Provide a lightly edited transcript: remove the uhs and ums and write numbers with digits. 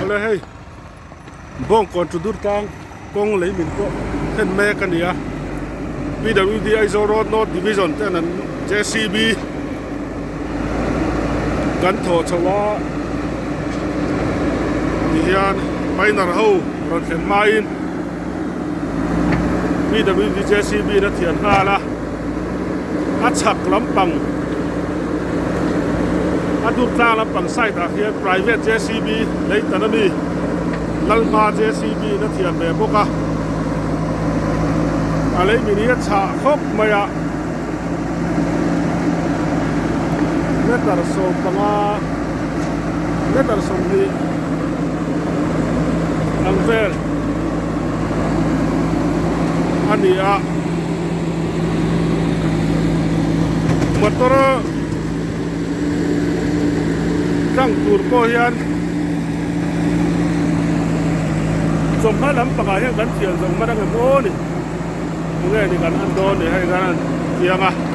Awle hei Bawngkawn chu dur tlang kawng lei min pawh thlen mek a ni a PWD Aizawl Road North Division ten an JCB kan thawh chho a tihian minor ho rawn thlen hmain PWD JCB in a thian nghal a a chhak lampang a dur tlang lampang side ah khian private JCB lei tan ami Lalhma JCB in a thian ve bawk a a lei min hi a chhah khawp mai a meter 15 meter 20 ang vel a ni a motor tlang tur pawh hian chawhma lampangah hian kan thian zawng hman ang em aw ni enge ni kan en dawn ni hei kan han chiang a.